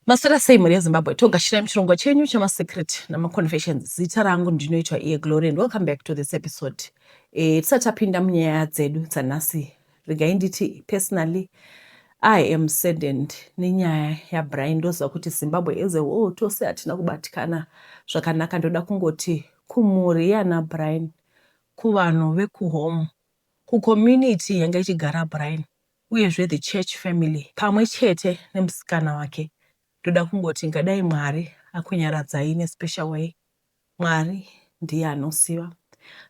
Maswera sei mhuri yeZimbabwe? Togashirai muchirongwa chenyu chemaSecret namaConfessions. Zita rangu ndinoitwa iye Glory and welcome back to this episode. Tisati tapinda munyaya dzedu dzanhasi, regai nditi personally I am saddened nenyaya yaBrian. Ndoziva kuti Zimbabwe as a whole tose hatina kubatikana zvakanaka. Ndoda kungoti kumhuri yana Brian, kuvanhu vekuhome, kucommunity yanga ichigara Brian, uyezve the church family pamwe chete nemusikana wake, ndoda kungoti ngadai Mwari akunyaradzai in a special way. Mwari ndiye anoziva.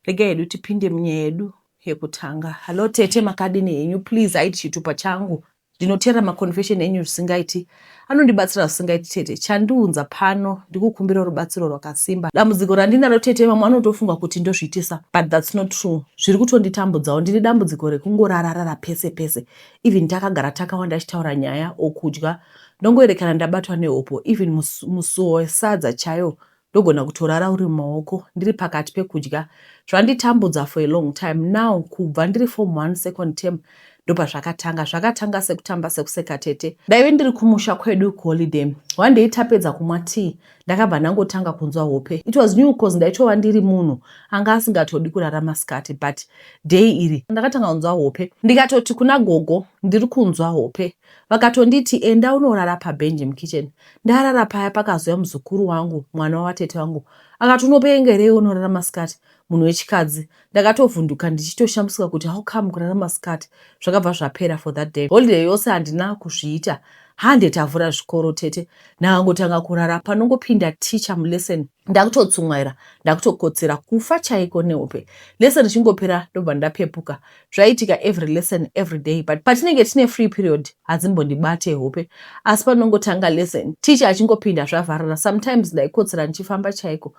Regai hedu tipinde munyaya yedu yekutanga. Hallo tete, makadini henyu? Please hide chitupa changu. Ndinoteerera maconfession enyu zvisingaiti, anondibatsira zvisingaiti. Tete, chandiunza pano ndikukumbira rubatsiro rwakasimba. Dambudziko randinaro tete, vamwe vanotofunga kuti ndozviitisa, but that's not true. Zviri kutonditambudzawo. Ndine dambudziko rekungorararara pese pese. Even takagara takawanda achitaura nyaya or kudya, ndongoerekana ndabatwa nehopo. Even musuwo wesadza chaiwo ndogona kutorara uri mumaoko ndiri pakati pekudya. Zvanditambudza for a long time now. Kubva ndiri form 1 second term ndopazvakatanga. Zvakatanga sekutamba sekuseka tete. Ndaive ndiri kumusha kwedu kuholiday. One day tapedza kumwa tea, ndakabva ndangotanga kunzwa hope. It was new cause ndaitova ndiri munhu anga asingatodi kurara masikati, but day iri ndakatanga kunzwa hope. Ndikatoti kuna gogo, "Ndiri kunzwa hope." Vakatonditi, "Enda unorara pabhenji mukitchen." Ndarara paya, pakazouya muzukuru wangu, mwana wavatete vangu, akati, "Unopenga here, unorara masikati, munhu wechikadzi?" Ndakatovhunduka ndichitoshamisika kuti how come kurara masikati. Zvakabva zvapera for that day. Holiday yose handina kuzviita. Hande tavhura zvikoro tete, ndakangotanga kurara panongopinda ticha mulesson. Ndakutotsumwaira, ndakutokotsera kufa chaiko nehope. Lesson richingopera, ndobva ndapepuka. Zvaiitika every lesson, every day, but patinenge tine free period hadzimbondibate hope, asi panongotanga lesson, ticha achingopinda, zvavharana. Sometimes ndaikotsera ndichifamba chaiko,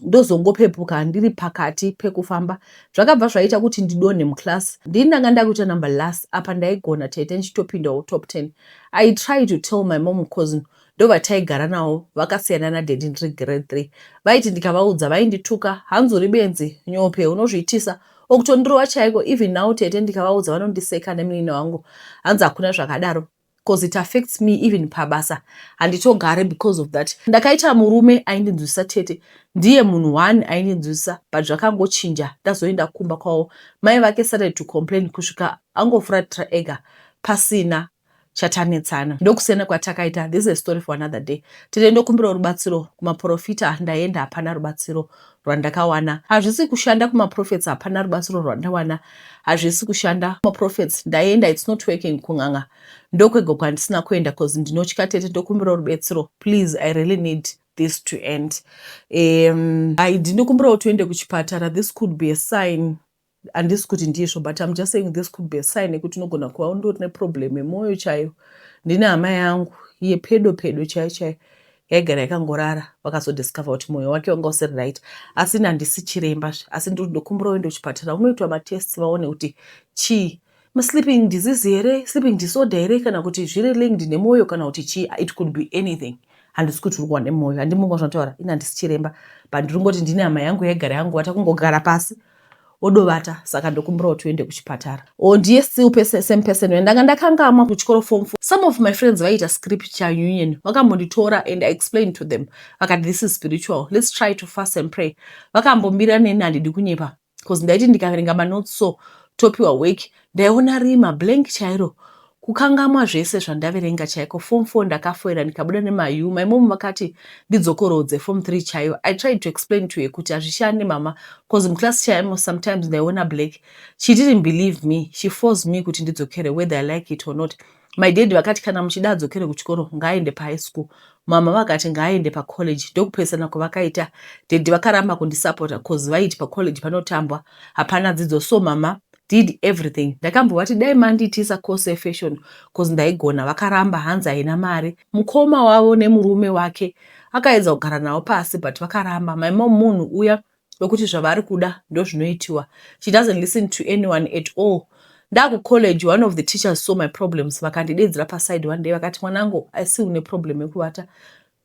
ndozongopepuka ndiri pakati pekufamba. Zvakabva zvaita kuti ndidonhe muclass. Ndini ndanga ndakuita number last. Apa ndaigona tete, ndichitopindawo top 10. I try to tell my mom cause ndovataigara navo, vakasiyana nadaddy ndiri grade 3. Vaiti ndikavaudza vaindituka, hanzi, "Uri benzi, nyope, unozviitisa," okutondirova chaiko. Even now tete, ndikavaudza vanondiseka nemunini wangu, hanzi hakuna zvakadaro, because it affects me. Even pabasa handitogare because of that. Ndakaita murume aindinzwisisa tete, ndiye munhu one aindinzwisisa, but zvakangochinja ndazoenda kumba kwavo. Mai vake started to complain kusvika angofuratira ega pasina chatanetsana. Ndokusiyana kwatakaita. This is a story for another day. Tete, ndokumbirawo rubatsiro. Kumaprofita ndaenda, hapana rubatsiro rwandakawana. Hazvisi kushanda. Kumaprofets hapana rubatsiro rwandawana. Hazvisi kushanda. Kumaprofets ndaenda, it's not working. Kun'anga ndokwega kwandisina kuenda cause ndinotya. Tete, ndokumbirawo rubetsero please. I really need this to end. Ndinokumbirawo tuende kuchipatara. This could be a sign. Handisi kuti ndizvo, but I'm just saying this could be a sign yekuti unogona kuva undori neproblem yemwoyo chaiyo. Ndine hama yangu yepedo pedo chaiyo chaiyo yaigara yakangorara. Vakazodiscover kuti mwoyo wake wanga usiri right. Asi ini handisi chiremba, asi ndokumbira uende kuchipatara unoitwa matests, vaone kuti chii, masleeping disease here, sleeping disorder here, kana kuti zviri linked nemwoyo, kana kuti chii. It could be anything. Handisi kuti uri kuwa nemwoyo, handimunga zvinotaura. Ini handisi chiremba, but ndiri ngoti ndine hama yangu yaigara yanguvata, kungogara pasi odovata. Saka ndokumbirawo tuende kuchipatara. O, ndiye still person, same person. Ndanga ndakangamwa kuchikoro form four, some of my friends vaiita scripture union. Vakambonditora and I explained to them, vakati, "This is spiritual, let's try to fast and pray." Vakambomira neni, handidi kunyepa, because ndaiti ndikaverenga manotes so, topiwa work, ndaiona rima, blank chairo, kukangamwa zvese zvandaverenga chaiko. Form 4 ndakafoira, ndikabuda nemaU. My mom vakati ndidzokorodze form 3 chaiyo. I tried to explain to her kuti hazvishandi mama, cause muclass chaimo sometimes ndaiona black. She didn't believe me. She forced me kuti ndidzokere whether I like it or not. My dad vakati kana muchida adzokere kuchikoro, ngaaende pahigh school. Mama vakati ngaaende pacollege. Ndokupesana kwavakaita. Daddy vakaramba kundisapota cause vaiti pacollege panotambwa, hapana dzidzo. So mama did everything. Ndakambovati dai mandiitisa course yefashion cause ndaigona. Vakaramba, hanzi haina mari. Mukoma wavo nemurume wake akaedza kugara navo pasi, but vakaramba. My mom munhu uya wekuti zvavari kuda ndozvinoitiwa. She doesn't listen to anyone at all. Ndakucollege, one of the teachers saw my problems. Vakandidedzera paside one day, vakati, "Mwanangu, asi une problem yekuvata,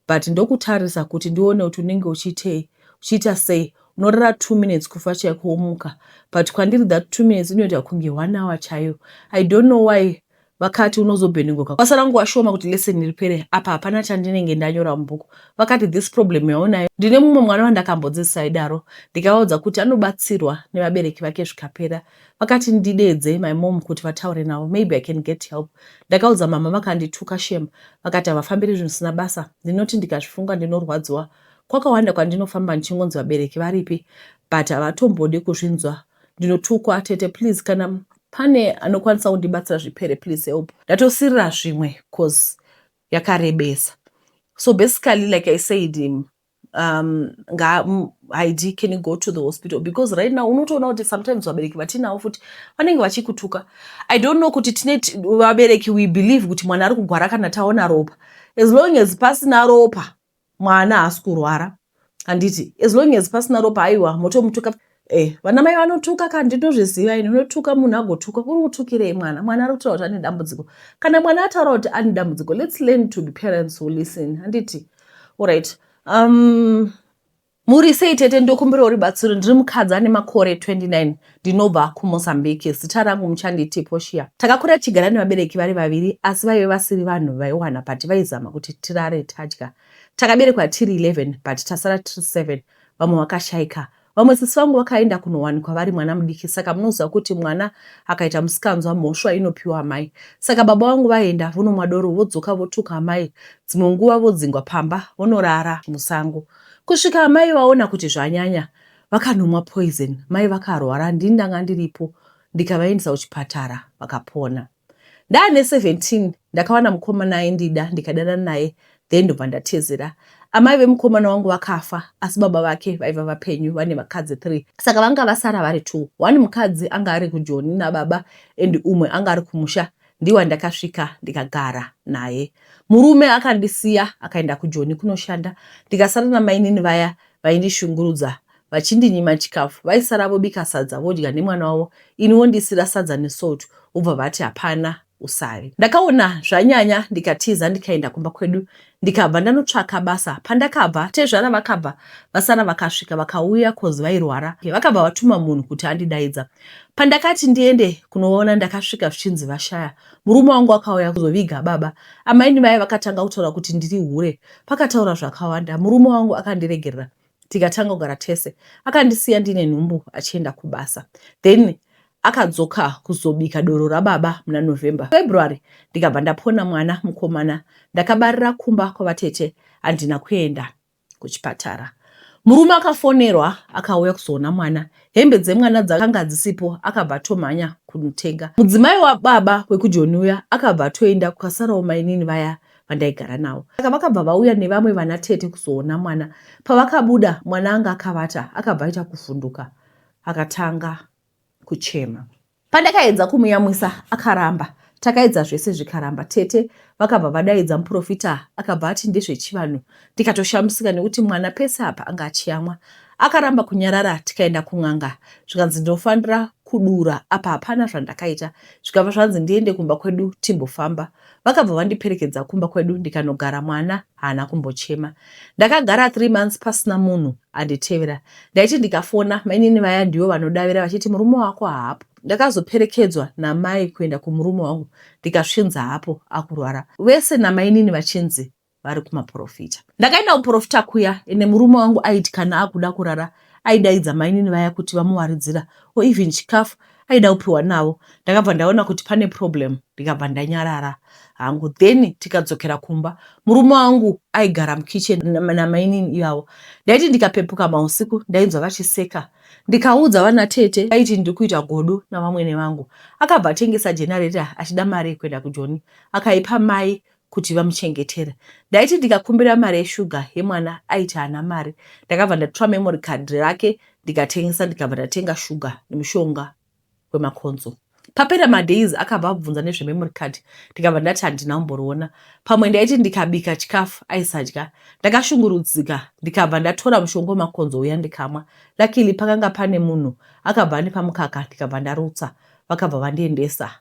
but ndokutarisa kuti ndione kuti unenge uchiitei, uchiita sei. Unorara 2 minutes, kufa chaiko, womuka, but kwandiri that 2 minutes inoita kunge one hour chaiyo. I don't know why." Vakati unozobhenenguka kwasara nguva shoma kuti lesson ripere. Apa hapana chandinenge ndanyora mubhuku. Vakati this problem yaunayo ndine mumwe mwana wandakambodzidzisa aidaro ndikavaudza kuti anobatsirwa nevabereki vake zvikapera. Vakati ndidedze my mom kuti vataure navo maybe I can get help. Ndakaudza mama vakandituka shame vakati havafambiri zvinhu zvisina basa. Ndinoti ndikazvifunga ndinorwadziwa. Kwakawanda kwandinofamba ndichingonzi vabereki varipi but havatombodi kuzvinzwa. Ndinotukwa tete please kana pane anokwanisa kundibatsira zvipere please help. Ndatosirira zvimwe cause yakarebesa. So basically like I said nga Heidi can you go to the hospital because right now unotoona kuti sometimes vabereki vatinavo futi vanenge vachikutuka. I don't know kuti tine vabereki we believe kuti mwana ari kugwara kana taona ropa. As long as pasina ropa mwana haasi kurwara handiti? As long as pasina ropa aiwa motomutuka. Vana mai vanotuka ka ndinozviziva ini unotuka munhu agotuka uri kutukirei mwana? Mwana ari kutaura kuti ane dambudziko. Kana mwana ataura kuti ane dambudziko let's learn to be parents who listen handiti? Alright. Muri sei tete ndokumbirawo rubatsiro ndiri mukadzi ane makore 29 ndinobva kuMozambique zita rangu muchanditi Portia. Takakura tichigara nevabereki vari vaviri asi vaive vasiri vanhu vaiwana but vaizama kuti tirare tadya. Takaberekwa tiri 11 but tasara tiri 7 vamwe vakashaika. Vamwe sisi vangu vakaenda kunowanikwa vari mwana mudiki saka munoziva kuti mwana akaita musikanzwa mhosva inopiwa amai. Saka baba vangu vaenda vonomwa doro vodzoka votuka amai dzimwe nguva vodzingwa pamba vonorara musango. Kusvika amai vaona kuti zvanyanya vakanomwa poison mai vakarwara ndini ndanga ndiripo ndikavaendesa kuchipatara vakapona. Ndaane 17 ndakawana mukomana aindida ndikadanana naye then ndobva ndatezera. Amai vemukomana wangu vakafa asi baba vake vaiva vapenyu vane vakadzi 3 saka vanga vasara vari 2. One mukadzi anga ari kujoni nababa and umwe anga ari kumusha ndiye wandakasvika ndikagara naye. Murume akandisiya akaenda kujoni kunoshanda ndikasara namainini vaya vaindishungurudza vachindinyima chikafu. Vaisara vobika sadza vodya nemwana wavo ini vondiisira sadza nesalt vobva vati hapana usavi. Ndakaona zvanyanya ndikatiza ndikaenda kumba kwedu ndikabva ndanotsvaka basa. Pandakabva tezvara vakabva vasara vakasvika vakauya cause vairwara vakabva vatuma munhu kuti andidaidza. Pandakati ndiende kunovaona ndakasvika zvichinzi vashaya. Murume wangu akauya kuzoviga baba. Amaini vaya vakatanga kutaura kuti ndiri hure. Pakataura zvakawanda. Murume wangu akandiregerera tikatanga kugara tese. Akandisiya ndine nhumbu achienda kubasa. Then akadzoka kuzobika doro rababa muna November. February ndikabva ndapona mwana mukomana. Ndakabarira kumba kwavatete handina kuenda kuchipatara. Murume akafonerwa akauya kuzoona mwana. Hembe dzemwana dzakanga dzisipo akabva atomhanya kunotenga. Mudzimai wababa wekujoni uya akabva atoenda kukasarawo mainini vaya vandaigara navo. Saka vakabva vauya nevamwe vana tete kuzoona mwana. Pavakabuda mwana anga akavata akabva aita kuvhunduka akatanga kuchema. Pandakaedza kumuyamwisa akaramba. Takaedza zvese zvikaramba. Tete vakabva vadaidza muporofita akabva ati ndezvechivanhu ndikatoshamisika nekuti mwana pese apa anga achiyamwa. Akaramba kunyarara tikaenda kun'anga zvikanzi ndinofanira kudura apa hapana zvandakaita zvikabva zvanzi ndiende kumba kwedu timbofamba. Vakabva vandiperekedza kumba kwedu ndikanogara mwana haana kumbochema. Ndakagara 3 months pasina munhu anditevera. Ndaiti ndikafona mainini vaya ndivo vanodavira vachiti murume wako haapo. Ndakazoperekedzwa namai kuenda kumurume wangu ndikasvinza hapo akurwara. Vese namainini vachinzi vari kumaporofita. Ndakaenda kuporofita kuya ende murume wangu aiti kana akuda kurara aidaidza mainini vaya kuti vamuwaridzira or even chikafu aida kupiwa navo. Ndakabva ndaona kuti pane problem ndikabva ndanyarara hangu then tikadzokera kumba. Murume wangu aigara mukitchen namainini ivavo. Ndaiti ndikapepuka mausiku ndainzwa vachiseka. Ndikaudza vana tete vaiti ndiri kuita godo navamwene vangu. Akabva atengesa generator achida mari yekuenda kujoni akaipa mai kuti vamuchengetere. Ndaiti ndikakumbira mari yeshuga yemwana aiti haana mari. Ndakabva ndatora memory card rake ndikatengesa ndikabva ndatenga shuga nemushonga wemakonzo. Papera madays akabva abvunza nezvememory card ndikabva ndati handina kumboriona. Pamwe ndaiti ndikabika chikafu aisadya. Ndakashungurudzika ndikabva ndatora mushonga wemakonzo uya ndikamwa. Luckily pakanga pane munhu akabva andipa mukaka ndikabva ndarutsa. Vakabva vandiendesa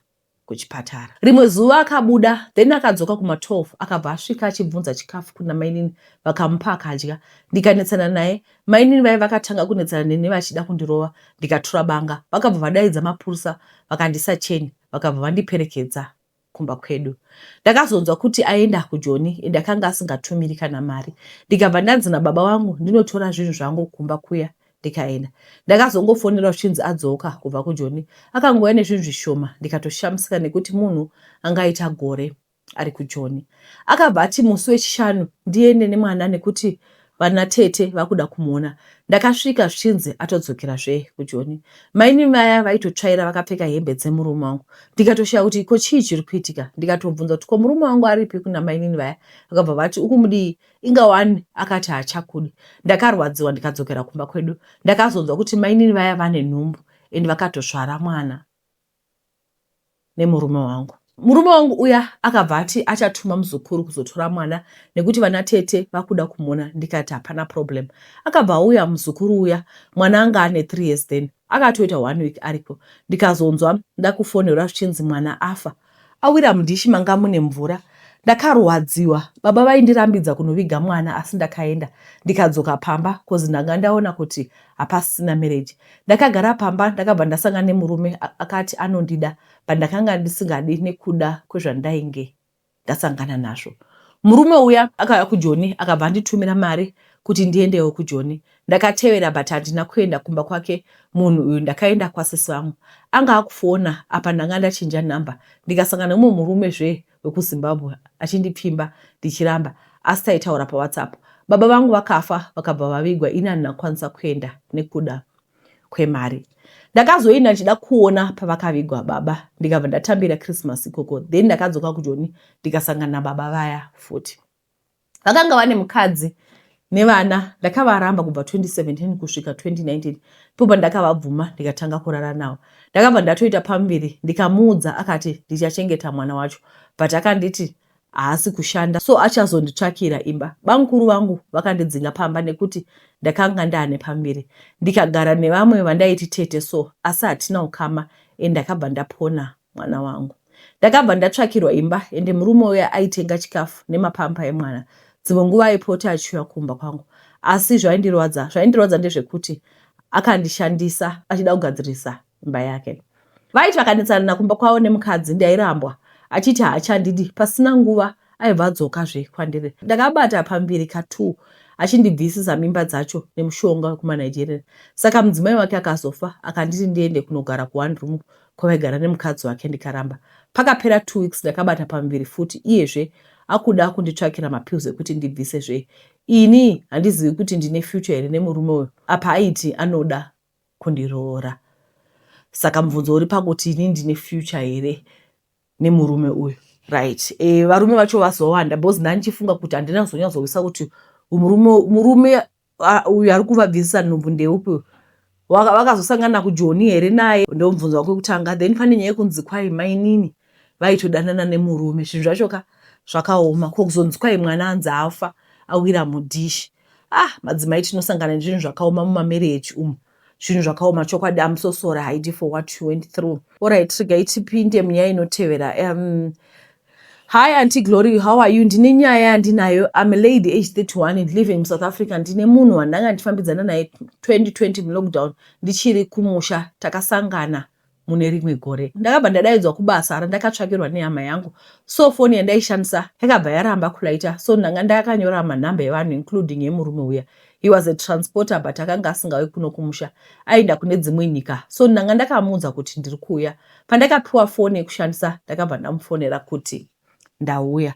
kuchipatara. Rimwe zuva akabuda then akadzoka kuma 12 akabva asvika achibvunza chikafu kuna mainini vakamupa akadya ndikanetsana naye. Mainini vaye vakatanga kunetsana neni vachida kundirova ndikatura banga. Vakabva vadaidza mapurisa vakandisa cheni vakabva vandiperekedza. kumba kwedu. Ndakazonzwa kuti aenda kuJoni and akanga asingatumiri kana mari. Ndikabva ndanzi nababa vangu ndinotora zvinhu zvangu kumba kuya ndikaenda. Ndakazongofonerwa zvichinzi adzoka kubva kuJoni. Akangouya nezvinhu zvishoma ndikatoshamisika nekuti munhu anga aita gore ari kuJoni. Akabva ati musi weChishanu ndiende nemwana nekuti vana tete vakuda kumuona. Ndakasvika zvichinzi atodzokera zve kuJoni. Mainini vaya vaitotsvaira vakapfeka hembe dzemurume wangu. Ndikatoshaya kuti ko chii chiri kuitika. Ndikatobvunza kuti ko murume wangu aripi kuna mainini vaya. Vakabva vati ukumudii inga wani akati haachakudi. Ndakarwadziwa ndikadzokera kumba kwedu. Ndakazonzwa kuti mainini vaya vane nhumbu and vakatozvara mwana. nemurume wangu. Murume wangu uya akabva ati achatuma muzukuru kuzotora mwana nekuti vana tete vakuda kumuona ndikati hapana problem. Akabva auya muzukuru uya mwana anga ane 3 years then. Akatoita one week ariko ndikazonzwa ndakufonerwa zvichinzi mwana afa. Awira mudhishi manga mune mvura. Ndakarwadziwa. Baba vaindirambidza kunoviga mwana asi ndakaenda ndikadzoka pamba cause ndanga ndaona kuti hapasisina marriage. Ndakagara pamba ndakabva ndasangana nemurume akati anondida but ndakanga ndisingadi nekuda kwezvandainge ndasangana nazvo. Murume uya akauya kuJoni akabva anditumira mari kuti ndiendewo kuJoni. Ndakatevera but handina kuenda kumba kwake munhu uyu ndakaenda kwasisi vangu. Anga akufona apa ndanga ndachinja number ndikasangana nemumwe murume zve wekuZimbabwe achindipfimba ndichiramba asi taitaura paWhatsApp. Baba vangu vakafa vakabva vavigwa ini handina kukwanisa kuenda nekuda kwemari. Ndakazoenda ndichida kuona pavakavigwa baba ndikabva ndatambira Christmas ikoko then ndakadzoka kuJoni ndikasangana nababa vaya futi. Vakanga vane mukadzi nevana ndakavaramba kubva 2017 kusvika 2019 ndipo pandakavabvuma ndikatanga kurara navo. Ndakabva ndatoita pamuviri ndikamuudza akati ndichachengeta mwana wacho but akanditi haasi kushanda so achazonditsvakira imba. Bamukuru vangu vakandidzinga pamba nekuti ndakanga ndaane pamuviri ndikagara nevamwe vandaiti tete so asi hatina ukama and ndakabva ndapona mwana wangu. Ndakabva ndatsvakirwa imba ende murume uya aitenga chikafu nemapamper emwana. Dzimwe nguva aipota achiuya kumba kwangu asi zvaindirwadza zvaindirwadza ndezvekuti akandishandisa achida kugadzirisa imba yake. Vaiti vakanetsana kumba kwavo nemukadzi ndairambwa achiti haachandidi pasina nguva aibva adzoka zve kwandiri. Ndakabata pamuviri ka2 achindibvisisa mimba dzacho nemushonga wekumaNigerian saka mudzimai wake akazofa akanditi ndiende kunogara kuone room kwavaigara nemukadzi wake ndikaramba. Pakapera 2 weeks ndakabata pamuviri futi iyezve akuda kunditsvakira mapills ekuti ndibvise zve. Ini handizivi kuti ndine future here nemurume uyu apa aiti anoda kundiroora. Saka mubvunzo uri pakuti ini ndine future here nemurume uyu. Right. E, varume vacho vazowanda because ndandichifunga kuti handina kuzonyatsowisa kuti murume uyu ari kuvabvisisa nhumbu ndeupi vakazosangana kujoni here naye ndomubvunzo wake wekutanga then pane nyaya yekunzi kwai mainini vaitodanana nemurume zvinhu zvacho ka zvakaoma ko kuzonzi kwai mwana anzi afa awira mudhishi ah madzimai tinosangana nezvinhu zvakaoma mumamarriage umu zvinhu zvakaoma chokwadi I'm so sorry Heidi for what you went through alright regai tipinde munyaya inotevera Hi Auntie Glory, how are you? Ndine nyaya yandinayo. I'm a lady age 31 and living in South Africa. Ndine munhu wandanga ndichifambidzana naye 2020 mulockdown ndichiri kumusha takasangana mune rimwe gore. Ndakabva ndadaidzwa kubasa randakatsvakirwa nehama yangu. So foni yandaishandisa yakabva yaramba kulaita so ndanga ndakanyora manhamba evanhu including yemurume uya. He was a transporter but akanga asingauyi kuno kumusha aienda kune dzimwe nyika so ndanga ndakamuudza kuti ndiri kuuya. Pandakapiwa foni yekushandisa ndakabva ndamufonera kuti ndauya.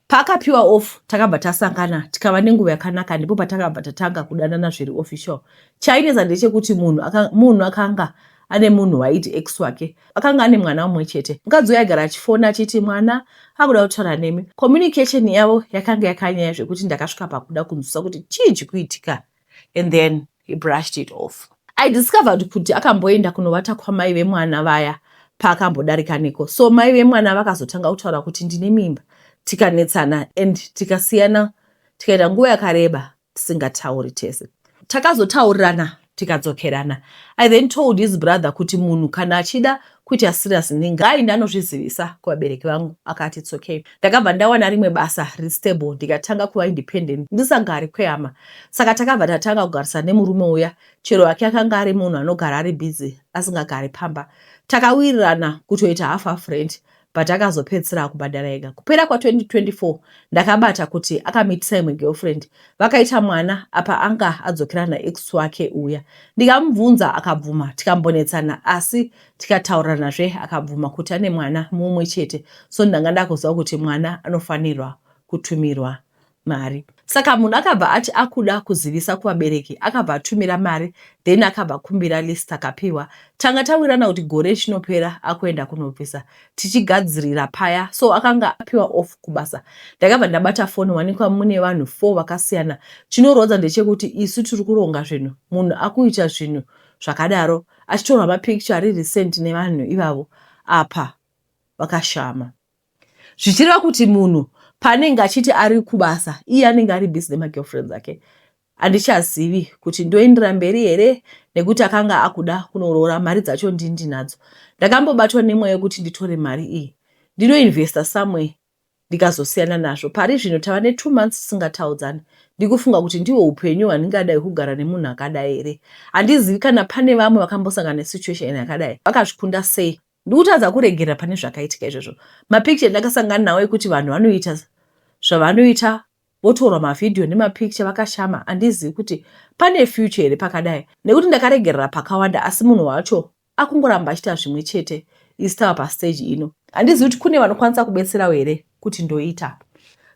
Paakapiwa off takabva tasangana tikava nenguva yakanaka ndipo patakabva tatanga kudanana zviri official. Chainetsa ndechekuti munhu munhu akanga ane munhu waiti ex wake akanga ane mwana mumwe chete. Mukadzi uya aigara achifona achiti mwana akuda kutaura nemi. Communication yavo yakanga yakanyanya zvekuti ndakasvika pakuda kunzwisa kuti chii chikuitika and then he brushed it off. I discovered kuti akamboenda kunovata kwamai vemwana vaya paakambodarika neko. So mai vemwana vakazotanga kutaura kuti ndine mimba tikanetsana and tikasiyana tikaita nguva yakareba tisingatauri tese. Takazotaurirana tikadzokerana. I then told his brother kuti munhu kana achida kuita serious ngaaende anozvizivisa kuvabereki vangu akati it's okay. Ndakabva ndawana rimwe basa riri stable ndikatanga kuva independent ndisagari kwehama. Saka takabva tatanga kugarisana nemurume uya chero hake akanga ari munhu anogara ari busy asingagari pamba. Takawirirana kutoita half half rent. But akazopedzisira akubhadhara ega. Kupera kwa2024 ndakabata kuti akamitisa imwe girlfriend, vakaita mwana. Apa anga adzokera naex wake uya. Ndikamubvunza akabvuma, tikambonetsana, asi tikatauranazve akabvuma kuti ane mwana mumwe chete. So ndanga ndakuziva kuti mwana anofanirwa kutumirwa mari. Saka munhu akabva ati akuda kuzivisa kuvabereki, akabva atumira mari, then akabva kumbira list, akapiwa. Tanga tawirana kuti gore richinopera akuenda kunobvisa, tichigadzirira paya. So akanga apiwa off kubasa. Ndakabva ndabata foni, wanikwa mune vanhu 4 vakasiyana. Chinorwadza ndechekuti isu tiri kuronga zvinhu, munhu akuita zvinhu zvakadaro, achitorwa mapicture ari recent nevanhu ivavo, apa vakashama, zvichireva kuti munhu paanenge achiti ari kubasa, iye anenge ari busy nemagirlfriends ake. Handichazivi kuti ndoendera mberi here, nekuti akanga akuda kunoroora. Mari dzacho ndindinadzo. Ndakambobatwa nemweya yekuti nditore mari iyi ndinoinvesta somewhere, ndikazosiyana nazvo. Pari zvino tava ne2 months tisingataudzani. Ndikufunga kuti ndihwo upenyu hwandingadai kugara nemunhu akadai here. Handizivi kana pane vamwe vakambosangana nesituation yakadai, vakazvikunda sei. Ndikutadza kuregerera pane zvakaitika izvozvo. Mapicture ndakasangana nawo ekuti vanhu vanoita zvavanoita, votorwa mavhidhiyo nemapicture vakashama. Handizivi kuti pane future here pakadai, nekuti ndakaregerera pakawanda, asi munhu wacho akungoramba achiita zvimwe chete. Isi tava pastage ino. Handizivi kuti kune vanokwanisa kubetserawo here, kuti ndoita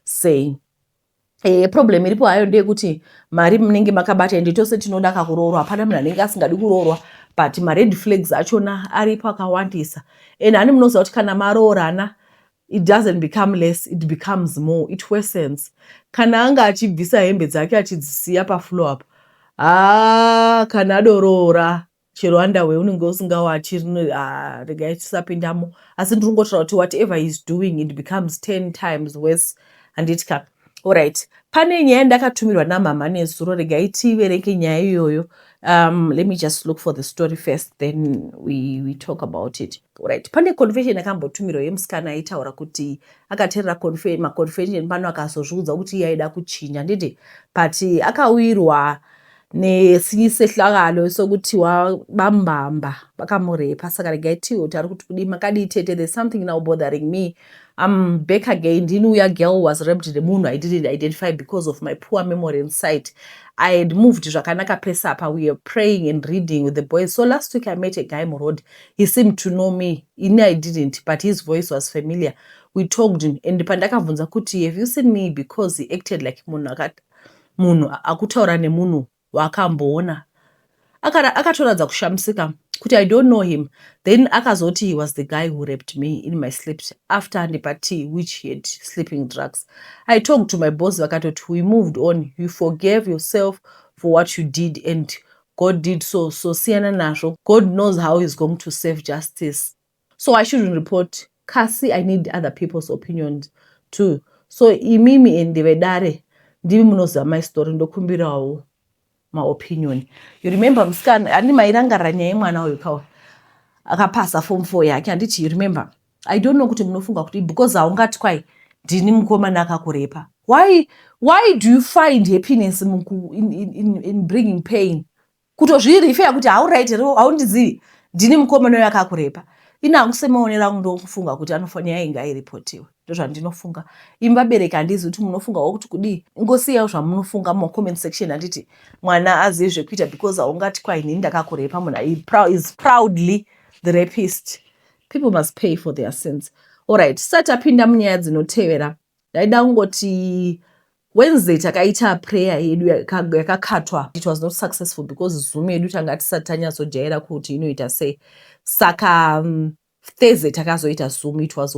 sei. Problem iripo hayo ndeyekuti mari munenge makabata, ende tose tinoda kakuroorwa. Hapana munhu anenge asingadi kuroorwa, but mared flags achona aripo akawandisa. And hani munoziva kuti kana maroorana, it doesn't become less, it becomes more, it worsens. Kana anga achibvisa hembe dzake achidzisiya pafloor up, haa, kana adoroora, chero underwear unenge usingawachi. Regai tisapindamo, asi ndiri kungotaura kuti whatever is doing, it becomes 10 times worse, handiti ka? Alright, pane nyaya ndakatumirwa namama nezuro. Regai tiverenge nyaya iyoyo. Let me just look for the story first, then we talk about it. Right, pane confession yakambotumirwa yemusikana aitaura kuti akateerera maconfession pano, akazozviudza kuti iye aida kuchinja, handiti? But akawirwa nesinye isehlakalo sokuthiwa bambamba bakamurepa. Saka regai tiwe kuti ari kuti kudii. Makadii tete? There's something now bothering me. I'm back again. Ndini uya girl was raped nemunhu I didn't identify because of my poor memory and sight. I had moved zvakanaka pese apa. We are praying and reading with the boys. So last week I met a guy muroad. He seemed to know me. Ini I didn't, but his voice was familiar. We talked, and pandakabvunza kuti, "Have you seen me?" because he acted like munhu akutaura nemunhu waakamboona, akatoratidza kushamisika kuti I don't know him. Then akazoti he was the guy who raped me in my sleep after andipa tea which he had sleeping drugs. I talked to my boss, vakatoti we moved on. You forgave yourself for what you did and God did. So siyana nazvo. God knows how he's going to save justice. So I shouldn't report kasi? I need other people's opinions too. So imimi ende vedare, ndimi munoziva my story. Ndokumbirawo maopinion. You remember musikana ani mairangarira nyaya yemwana uyu kawa akapasa form 4 yake, handiti? You remember? I don't know kuti munofunga kuti, because haungati kwai ndini mukomana akakurepa. Why do you find happiness in bringing pain? Kutozvirifeya kuti hauright, haundizivi, ndini mukomana uyo akakurepa. Ini hangu semaonero angu ndokufunga kuti anofanira inga airipotiwe. Ndozvandinofunga. Imi vabereki, handizi kuti munofungawo kuti kudii. Ingosiyawo zvamunofunga mumacomment section, handiti? Mwana azive zvekuita, because haungati kwai inini ndakakurepa. Munhu is proudly the rapist. People must pay for their sins. Alright, tisati tapinda munyaya dzinotevera, ndaida kungoti Wednesday takaita prayer yedu yakakatwa. It was not successful because Zoom yedu tanga tisati tanyatsojaira kuti inoita sei. Saka Thursday takazoita Zoom. It was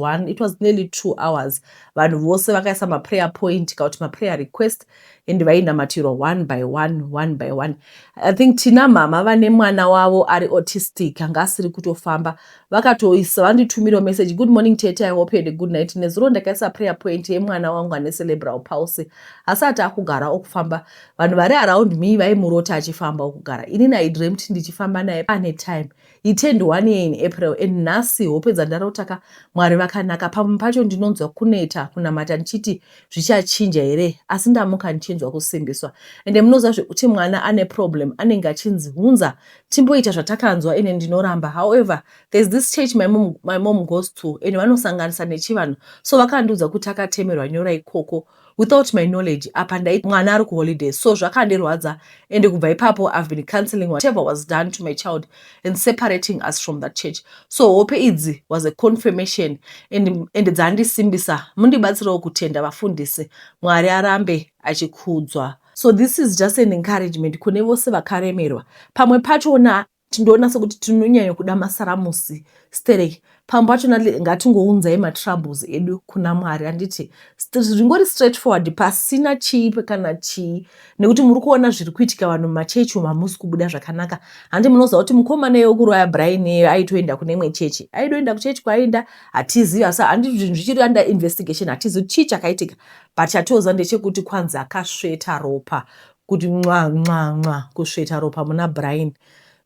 nearly 2 hours. Vanhu vose vakaisa maprayer point kana kuti maprayer request, and vainamatirwa one by one, one by one. I think tina mama vane mwana wavo ari autistic, anga asiri kutofamba, vakatoisa vanditumirawo message: "Good morning tete, I hope you had a good night. Nezuro ndakaisa prayer point yemwana wangu ane cerebral palsy, asati akugara okufamba. Vanhu vari around me vaimurota achifamba okugara. Inini I dreamt ndichifamba naye. Ane time, he turned 1 year in April, and nhasi Nhasi hope dzandarotaka Mwari vakanaka. Pamwe pacho ndinonzwa kuneta kunamata ndichiti zvichachinja here asi ndamuka ndichinzwa kusimbiswa. Ende munoziva zvekuti mwana ane problem anenge achinzi hunza timboita zvatakanzwa ende ndinoramba. However, there's this church my mom, my mom goes to and vanosanganisa nechivanhu so vakandiudza kuti akatemerwa nyora ikoko without my knowledge apa ndai mwana ari kuholiday so zvakandirwadza and kubva ipapo I've been cancelling whatever was done to my child and separating us from that church so hope idzi was a confirmation and, and dzandisimbisa mundibatsirawo kutenda vafundisi Mwari arambe achikudzwa. So this is just an encouragement kune vose vakaremerwa. Pamwe pachona tindoona sekuti tinonyanya kuda masaramusi stereki. Pamwe pachona ngatingounzai matroubles edu kuna Mwari handiti zvingori straight forward pasina chii kana chii nekuti muri kuona zviri kuitika vanhu mumachechi umu hamusi kubuda zvakanaka. Handi munoziva kuti mukomana iye wekuroya Brian iye aitoenda kune imwe chechi. Aidoenda kuchechi kwaaenda hatizivi asi handi zvinhu zvichiri under investigation hatizivi chii chakaitika but chatoziva ndechekuti kwanzi akasveta ropa kuti nxa nxa nxa kusveta ropa muna Brian.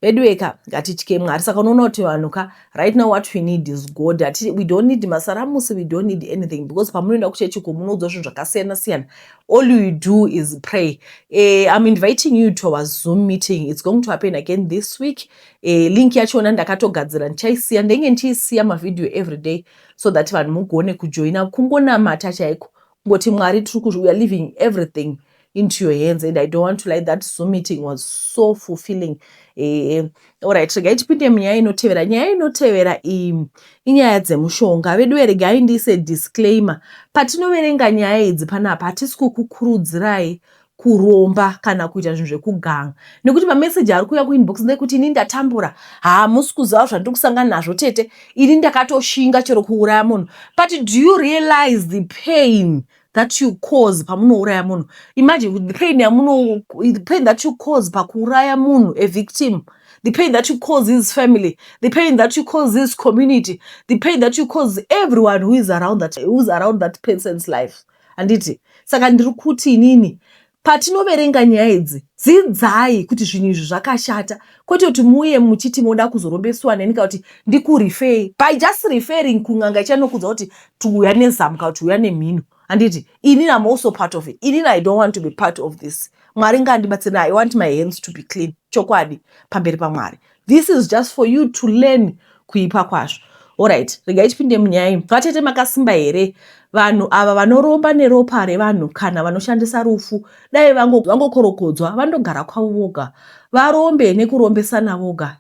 Veduweka ngatitye Mwari. Saka unoona kuti vanhu ka right now what we need is God. Hati, we don't need masaramusi, we don't need anything because pamunoenda kuchechi uko munoudzwa zvinhu zvakasiyana siyana. All you do is pray. I'm inviting you to our Zoom meeting. It's going to happen again this week. Link yachona ndakatogadzira ndichaisiya, ndenge ndichiisiya mavideo every day so that vanhu mugone kujoina kungonamata chaiko. Kungoti Mwari tiri kuzvi, we are leaving everything into your hands and I don't want to lie, that Zoom meeting was so fulfilling. Alright, regai tipinde munyaya inotevera. Nyaya inotevera iyi inyaya dzemushonga. Veduwe regai ndiise disclaimer. Patinoverenga nyaya idzi panapa hatisi kukukurudzirai kuromba kana kuita zvinhu zvekuganga nekuti mameseji ari kuuya kuinbox ndekuti ini ndatambura hamusi kuziva zvandiri kusangana nazvo tete ini ndakatoshinga chero kuuraya munhu but do you realize the pain that you cause pamunouraya munhu imagine the pain yamuno the pain that you cause pakuuraya munhu a victim the pain that you cause his family the pain that you cause his community the pain that you cause everyone who is around that, who is around that person's life handiti saka ndiri kuti inini patinoverenga nyaya idzi dzidzai kuti zvinhu izvi zvakashata kwete kuti muuye muchiti moda kuzorombeswa neni kana kuti ndikurifei by just referring kun'anga ichanokudza kuti tiuya nezamu kana kuti uya nemhino handiti inini am also part of it inini I don't want to be part of this Mwari ngandibatsire I want my hands to be clean chokwadi pamberi paMwari this is just for you to learn kuipa kwazvo alright regai tipinde munyaya iyi vatete makasimba here vanhu ava vanoromba neropa revanhu kana vanoshandisa rufu dai vangokorokodzwa vandogara kwavo voga varombe nekurombesana voga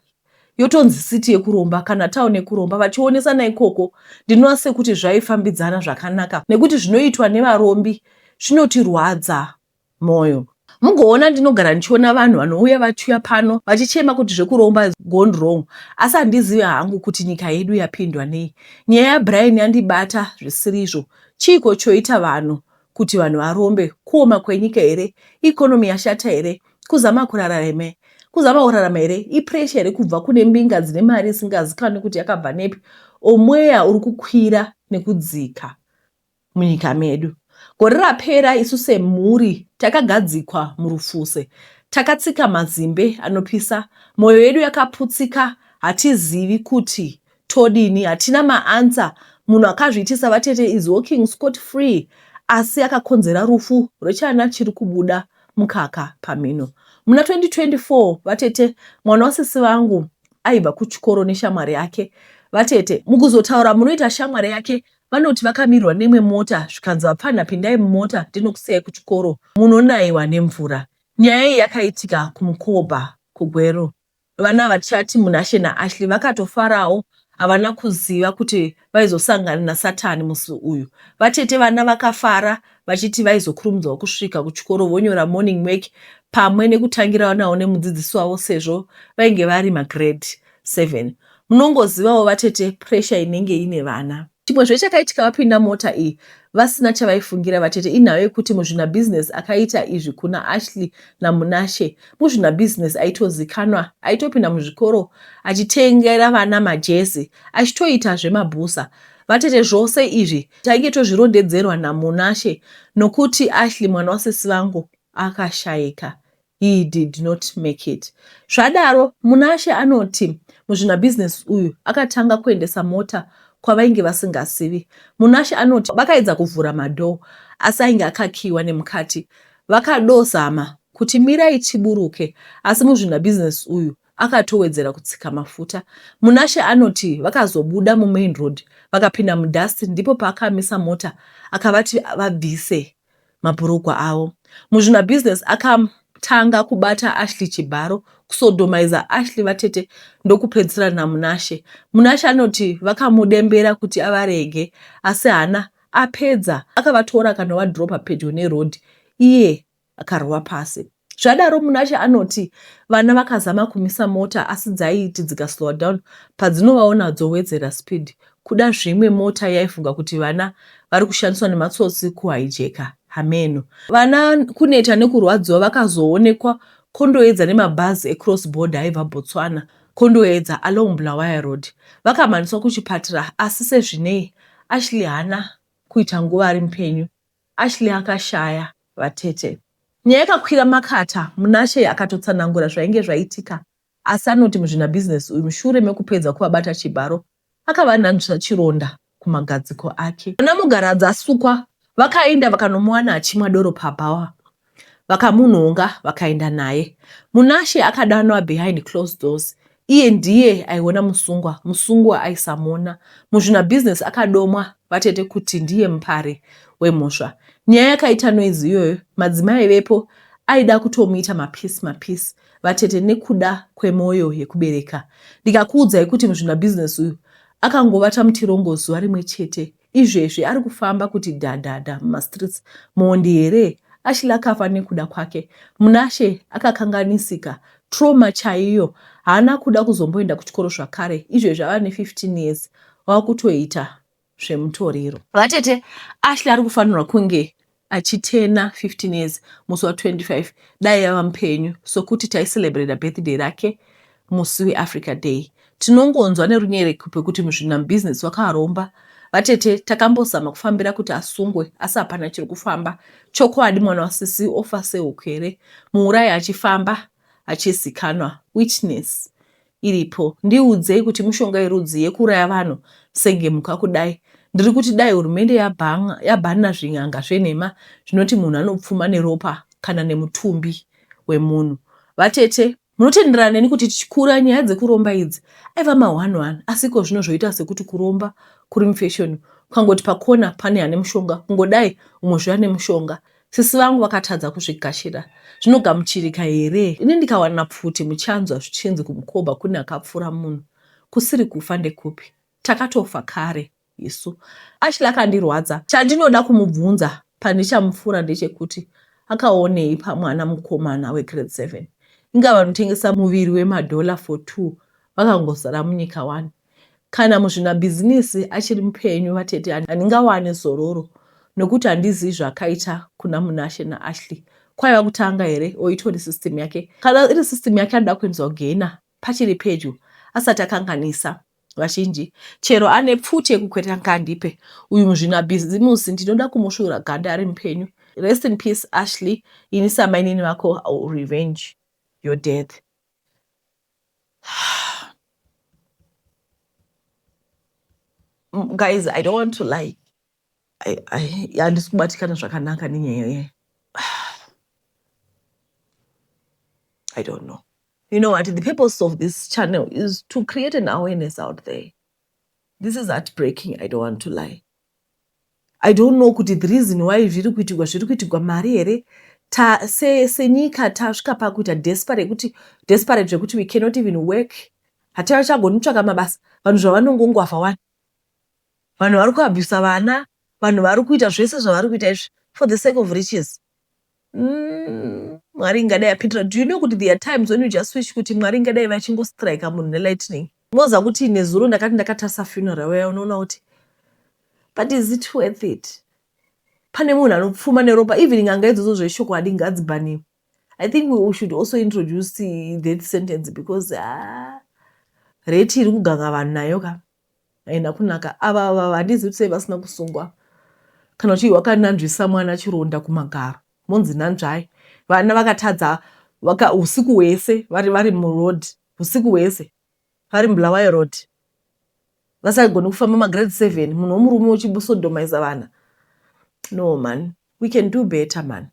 yotonzi city yekuromba kana town yekuromba vachionesana ikoko ndinoona sekuti zvaifambidzana zvakanaka nekuti zvinoitwa nevarombi zvinotirwadza moyo mugoona ndinogara ndichiona vanhu vanouya vachiuya pano vachichema kuti zvekuromba is gone wrong asi handizivi hangu kuti nyika yedu yapindwa nei nyaya yaBrian yandibata zvisirizvo chiiko choita vanhu kuti vanhu varombe kuoma kwenyika here economy yashata here kuzama kurarama kuzama kurarama here ipressure here kubva kune mbinga dzine mari isingazikanwi kuti yakabva nepi omweya uri kukwira nekudzika munyika medu gore rapera isu semhuri takagadzikwa murufuse takatsika mazimbe anopisa mwoyo yedu yakaputsika hatizivi kuti todini hatina maanswer munhu akazviitisa vatete is walking scot free asi akakonzera rufu rwechana chiri kubuda mukaka pamhino muna 2024 vatete mwana wasisi vangu aibva kuchikoro neshamwari yake vatete mukuzotaura munoita shamwari yake vanoti vakamirwa nemwe mota zvikanzi vapfanha pindai mumota ndinokusiyai kuchikoro munonayiwa nemvura nyaya iyi yakaitika kumukobha kuGweru vana vachati Munashe naAshley vakatofarawo havana kuziva kuti vaizosangana nasatani musi uyu vatete vana vakafara vachiti vaizokurumidzwa kusvika kuchikoro vonyora morning work pamwe nekutangira nawo nemudzidzisi wavo sezvo vainge vari magrade 7 munongozivawo vatete pressure inenge ine vana chimwezve chakaitika vapinda mota iyi vasina chavaifungira vatete inhau yekuti muzvinabhizinesi akaita izvi kuna Ashley naMunashe muzvinabhizinesi aitozikanwa aitopinda muzvikoro achitengera vana majezi achitoita zvemabhusa vatete zvose izvi tainge tozvirondedzerwa naMunashe nokuti Ashley mwana wasisi vangu akashayika. He did not make it. Zvadaro, Munashe anoti muzvinabhizinesi uyu akatanga kuendesa mota kwavainge vasingazivi. Munashe anoti vakaedza kuvhura madoor asi ainge akakiiwa nemukati. Vakadozama kuti mirai tiburuke asi muzvinabhizinesi uyu akatowedzera kutsika mafuta. Munashe anoti vakazobuda mumain road vakapinda mudust ndipo paakamisa mota akavati vabvise mabhurugwa avo. Muzvinabhizinesi akatanga kubata Ashley chibharo, kusodomaiza Ashley vatete ndokupedzisira naMunashe. Munashe anoti vakamudembera kuti avarege asi haana apedza akavatora akanovadhiropa pedyo neroad iye akarova pasi. Zvadaro Munashe anoti vana vakazama kumisa mota asi dzaiti dzikaslowa down padzinovaona dzowedzera speed. Kuda zvimwe mota yaifunga kuti vana vari kushandiswa nematsotsi kuhaijeka hameno. Vana kuneta nekurwadziwa vakazoonekwa kondoedza nemabhazi ecross border aibva Botswana kondoedza along Bulawayo Road. Vakamhanyiswa kuchipatara asi sezvinei Ashley haana kuita nguva ari mupenyu. Ashley akashaya vatete. Nyaya yakakwira makata, Munashe akatotsanangura zvainge zvaitika asi anoti muzvinabhizinesi uyu mushure mekupedza kuvabata chibharo akavananzvisa chironda kumagadziko ake. Vana Mugaradzasukwa vakaenda vakanomuwana achimwa doro pabhawa vakamunhonga vakaenda naye. Munashe akadanwa behind closed doors Iye ndiye aiona musungwa, musungwa aisamuona. Muzvinabhizinesi akadomwa vatete kuti ndiye mupari wemhosva. Nyaya yakaita noise iyoyo, madzimai aivepo aida kutomuita mapiece mapiece vatete nekuda kwemoyo yekubereka. Ndikakuudzai kuti muzvinabhizinesi uyu akangovata mutirongo zuva rimwe chete Izvezvi ari kufamba kuti dhadhadha mumastreets mhondi here? Ashley akafa nekuda kwake. Munashe akakanganisika. Trauma chaiyo. Haana kuda kuzomboenda kuchikoro zvakare. Izvezvi ava ne 15 years wakutoita zvemutoriro. Vatete, Ashley ari kufanirwa kunge achitena 15 years musi wa 25 dai ava mupenyu sokuti taicelebrata birthday rake musi weAfrica Day. Tinongonzwa nerunyerekupe kuti muzvinabhizinesi wakaromba. Vatete takambozama kufambira kuti asungwe asi hapana chiri kufamba. Chokwadi mwana wasisi ofa sehuku here? Muurayi achifamba achizikanwa. Witness iripo. Ndiudzei kuti mushonga yerudzii yekuuraya vanhu senge mhuka kudai. Ndiri kuti dai hurumende yabhanna zvin'anga zvenhema zvinoti munhu anopfuma neropa kana nemutumbi wemunhu. Vatete, munotenderana neni kuti tichikura nyaya dzekuromba idzi aiva ma one one asi iko zvino zvoita sekuti kuromba kuri mufeshoni. Ukangoti pakona pane ane mushonga kungodai umwe zve ane mushonga. Sisi vangu vakatadza kuzvigashira. Zvinogamuchirika here? Ini ndikawana pfuti muchanzwa zvichinzi kuMkoba kune akapfura munhu. Kusiri kufa ndekupi? Takatofa kare isu. Ashley akandirwadza. Chandinoda kumubvunza pandichamupfura ndechekuti akaonei pamwana mukomana wegrade 7? Inga vanotengesa muviri wemadollar for two vakangozara munyika wani. Kana muzvinabhizinisi achiri mupenyu vatete handingawane zororo nokuti handizivi zvaakaita kuna Munashe naAshley. Kwaiva kutanga here or itori system yake? Kana iri system yake anoda kuendeswa kugehena pachiri pedyo asati akanganisa vazhinji. Chero ane pfuti yekukwereta ngaandipe. Uyu muzvinabhizimusi ndinoda kumusvuura ganda ari mupenyu. Rest in peace Ashley, ini samainini vako I will revenge your death. Guys, I don't want to lie. Handisi kubatikana zvakanaka nenyaya iyi. I don't know. You know what? The purpose of this channel is to create an awareness out there. This is heartbreaking. I don't want to lie. I don't know kuti the reason why zviri kuitigwa zviri kuitigwa mari here ta se senyika tasvika pakuita desperate kuti desperate zvekuti we cannot even work hatichagoni kutsvaka mabasa vanhu zvavanongongwavha wani vanhu vari kuabhusa vana vanhu vari kuita zvese zvavari kuita izvi for the sake of riches Mwari ingadai apindira. Do you know kuti there are times when you just wish kuti Mwari ingadai vachingostrika munhu nelightning. Moziva kuti nezuro ndakati ndakatarisa funeral yaya unoona kuti but is it worth it? Pane munhu anopfuma neropa even n'anga idzodzo zvechokwadi ngadzibhaniwe. I think we should also introduce death sentence because ah, rate iri kuganga vanhu nayo ka haina kunaka. Ava ava handizivi kuti sei vasina kusungwa kana kuti wakananzvisa mwana chironda kumagaro monzi nanzvai vana vakatadza. Vaka usiku hwese vari muroad, usiku hwese vari muBulawayo Road, vasagoni kufamba magrade 7, munhu womurume uchisodomaisa vana. No man, we can do better, man.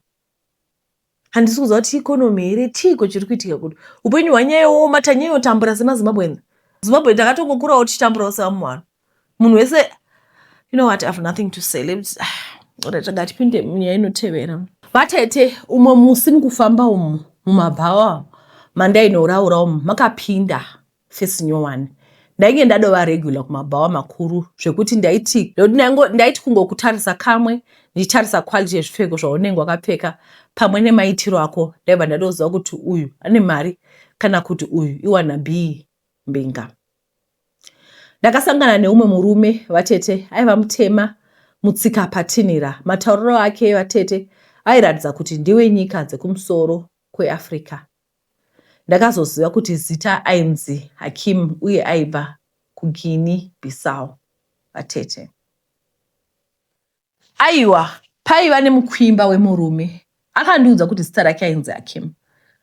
Handisi kuziva kuti economy here, chiiko chiri kuitika kuti upenyu hwanyanyooma, tanyanyotambura semaZimbabweans. Zimbabwe takatongokurawo tichitamburawo sevamwe vanhu, munhu wese. You know what, I have nothing to say. Let's, alright, ngatipinde munyaya inotevera. Vatete, umwe musi mukufamba umu mumabhawa mandainoraura umu, makapinda face nyowani. Ndainge ndadova regular kumabhawa makuru zvekuti ndaiti kungokutarisa kamwe, ndichitarisa quality yezvipfeko zvaunenge wakapfeka pamwe nemaitiro ako, ndaibva ndatoziva kuti uyu ane mari kana kuti uyu iwana b mbinga. Ndakasangana neumwe murume, vatete, aiva mutema, mutsika patinira. Matauriro ake, vatete, airatidza kuti ndewenyika dzekumusoro kweAfrica. Ndakazoziva kuti zita ainzi Hakim uye aibva kuGuinea Bissau. Vatete, aiwa, paiva nemukwimba wemurume. Akandiudza kuti zita rake ainzi Hakim.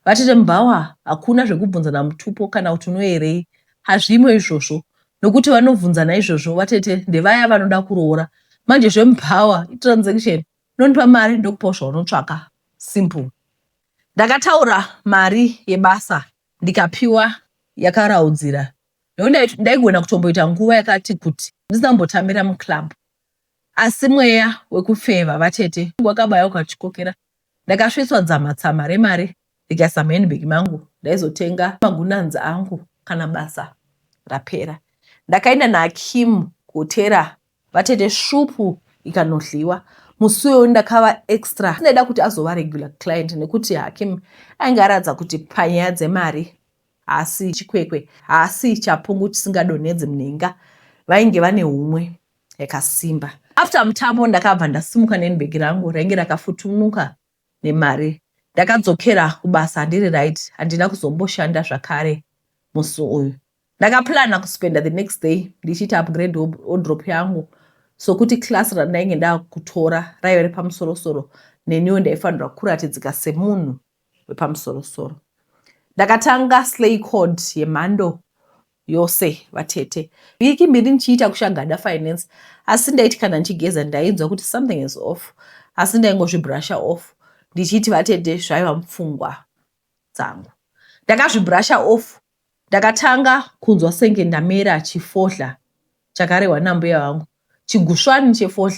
Vatete, mubhawa hakuna zvekubvunzana mutupo kana kuti unoyerei, hazvimo izvozvo, nokuti vanobvunzana izvozvo, vatete, ndevaya vanoda kuroora. Manje zvemubhawa itransaction, unondipa mari ndokupawo zvaunotsvaka, simple. Ndakataura mari yebasa ndikapiwa yakaraudzira, nekuti ndaigona kutomboita nguva yakati kuti ndisina kumbotambira muclub, asi mweya wekufeva, vatete, wakabaya ukatyokera. Ndakasvitswa dzamatsama remari ndikaisa muhandbag mangu. Ndaizotenga magunanzi angu kana basa rapera. Ndakaenda naHakim kuhotera, vatete, svupu ikanodliwa. Musi uyoyo ndakava extra, ndaida kuti azova regular client, nekuti Hakim ainge aratidza kuti panyaya dzemari haasi chikwekwe, haasi chapungu chisingadonhedzi munhenga. Vainge vane humwe yakasimba. After mutambo ndakabva ndasimuka nehandbag rangu rainge rakafutunuka nemari. Ndakadzokera kubasa handiri right. Handina kuzomboshanda zvakare musi uyu. Ndakaplana kuspenda the next day ndichiita upgrade wardrobe yangu, sokuti class randainge ndakutora raiva repamusorosoro, neniwo ndaifanirwa kuratidzika semunhu wepamusorosoro. Ndakatanga slay code yemhando yose, vatete. Vhiki 2 ndichiita kushagada finance, asi ndaiti kana ndichigeza ndainzwa kuti something is off, asi ndaingozvibrusha off ndichiti, vatete, zvaiva mupfungwa dzangu. Ndakazvibrusha off. Ndakatanga kunzwa senge ndamera chifohla chakarehwa nambuya vangu, chigusvani chefohla.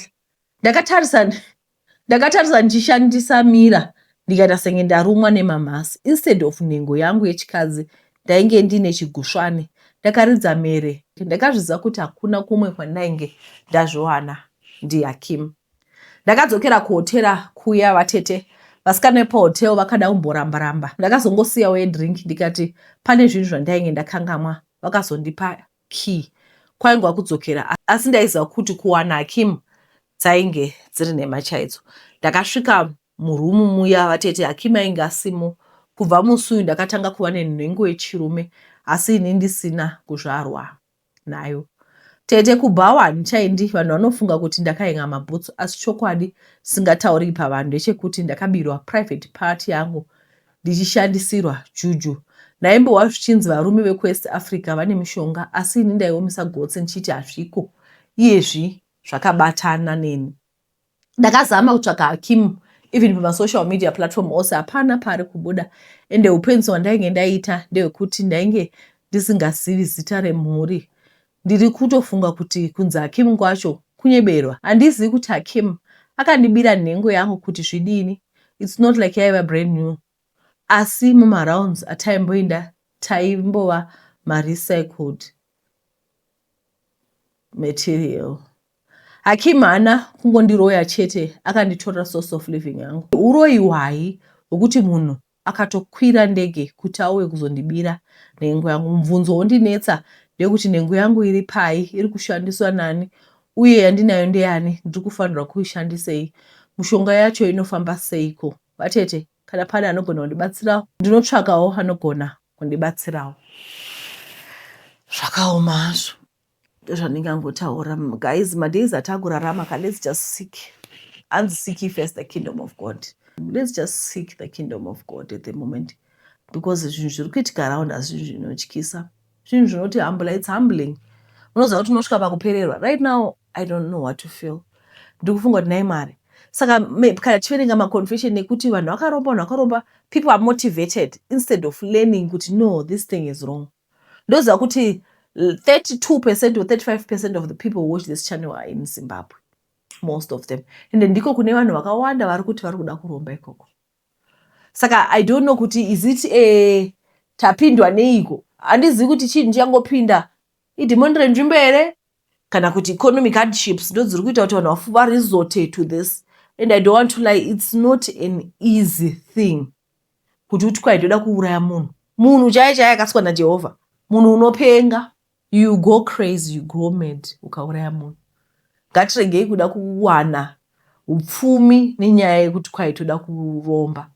Ndakatarisa ndichishandisa mirror, ndikaita senge ndarumwa nemamhasi. Instead of nhengo yangu yechikadzi ndainge ndine chigusvani. Ndakaridza mhere. Ndakazviziva kuti hakuna kumwe kwandainge ndazviwana, ndiHakim. Ndakadzokera kuhotera kuya, vatete. Vasikana vepahotel vakada kumboramba-ramba. Ndakazongosiyawo yedrink ndikati pane zvinhu zvandainge ndakangamwa. Vakazondipa key, kwaingova kudzokera, asi ndaiziva kuti kuwana Hakim dzainge dziri nhema chaidzo. Ndakasvika murumu muya, vatete, Hakim ainge asimo. Kubva musi uyu ndakatanga kuva nenhengo yechirume asi ini ndisina kuzvarwa nayo. Tete, kubhawa handichaendi. Vanhu vanofunga kuti ndakahenga mabhutsu, asi chokwadi singatauriki pavanhu ndechekuti ndakabirwa private part yangu ndichishandisirwa juju. Ndaimbohwa zvichinzi varume vekuWest Africa vane mishonga, asi ini ndaiomesa gotsi ndichiti hazviko. Iyezvi zvakabatana neni. Ndakazama kutsvaka Hakim even pamasocial media platform ose, hapana paari kubuda. Ende upenzi hwandainge ndaita ndehwekuti ndainge ndisingazivi zita remhuri. Ndiri kutofunga kuti kunzi Hakim kwacho kunyeberwa. Handizivi kuti Hakim akandibira nhengo yangu kuti zvidini. It's not like yaiva brand new, asi mumarounds ataimboenda taimbova marecycled material. Hakim haana kungondiroya chete, akanditorera source of living yangu. Uroyi hwai hwekuti munhu akatokwira ndege kuti auye kuzondibira nhengo yangu? Mubvunzo wondinetsa ndeyekuti nhengo yangu iri pai, iri kushandiswa nani, uye yandinayo ndeyani? Ndiri kufanirwa kuishandisei? Mushonga yacho inofamba seiko? Vatete, kana pane anogona kundibatsirawo, ndinotsvakawo anogona kundibatsirawo. Zvakaoma hazvo. Ndozvandingangotaura, guys. Madays atakurarama ka, let's just seek, hanzi seek ye first the kingdom of God. Let's just seek the kingdom of God at the moment. Because zvinhu zviri kuitika around us zvinhu zvinotyisa, zvinhu zvinoti humble. It's humbling. Unoziva kuti unosvika pakupererwa. Right now I don't know what to feel. Ndiri kufunga kuti, nai Mwari, saka kana tichiverenga maconfession ekuti vanhu vakaromba, vanhu vakaromba, people are motivated instead of learning kuti, no, this thing is wrong. Ndoziva kuti 32% or 35% of the people who watch this channel are in Zimbabwe, most of them, ende ndiko kune vanhu vakawanda vari kuti vari kuda kuromba ikoko. Saka I don't know kuti is it a tapindwa neiko. Handizivi kuti chinhu changopinda idhimoni renzvimbo here, kana kuti economic hardships ndo dziri kuita kuti vanhu varesorte to this. And I don't want to lie, it's not an easy thing kuti uti kwai ndoda kuuraya munhu, munhu chaiye chaiye akasikwa naJehovha. Munhu unopenga, you go crazy, you go mad ukauraya munhu. Ngatiregei kuda kuwana upfumi nenyaya yekuti kwai toda kuromba.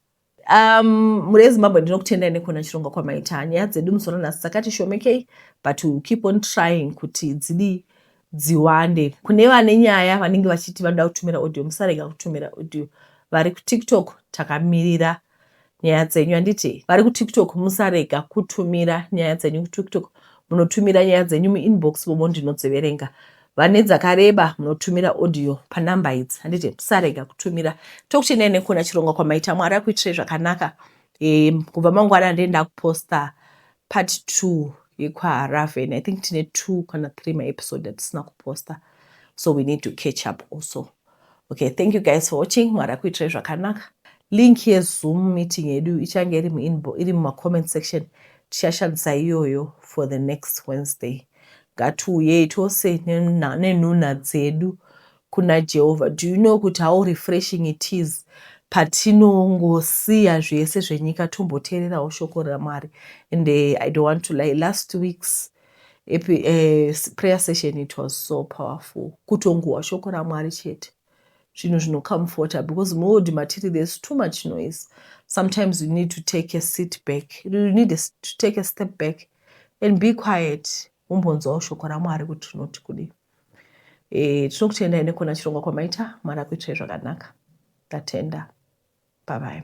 Mhuri yeZimbabwe, ndinokutendai nekuona chirongwa kwamaita. Nyaya dzedu musoro nhasi dzakati shomekei, but we keep on trying kuti dzidi dziwande. Kune vane nyaya vanenge vachiti vanoda kutumira audio, musarega kutumira audio. Vari kuTikTok, takamirira nyaya dzenyu, handiti? Vari kuTikTok, musarega kutumira nyaya dzenyu kuTikTok. Munotumira nyaya dzenyu muinbox vomo, ndinodziverenga. Vane dzakareba munotumira audio panamba idzi, handiti? Musarega kutumira. Tokutendai nekuona chirongwa kwamaita. Mwari akuitirai zvakanaka. Kubva mangwana ndenda kuposta part 2 yekwaRaven. I think tine 2 kana 3 maepisode atisina kuposta, so we need to catch up also. Okay, thank you guys for watching. Mwari akuitirai zvakanaka. Link yeZoom meeting yedu ichange iri mumacomment section. Tichashandisa iyoyo for the next Wednesday. Ngatiuyei tose nenhunha dzedu kuna Jehovha. Do you know kuti how refreshing it is patinongosiya zvese zvenyika, tomboteererawo shoko raMwari? And I don't want to lie, last week's prayer session, it was so powerful. Kutonguwa shoko raMwari chete, zvinhu zvinocomforta, because muworld matiri there's too much noise. Sometimes you need to take a seat back, you need to take a step back and be quiet, umbonzwawo shoko raMwari kuti rinoti kudii. Tinokutendai nekuona chirongwa kwamaita. Mwari akuitirai zvakanaka. Ndatenda, bye bye.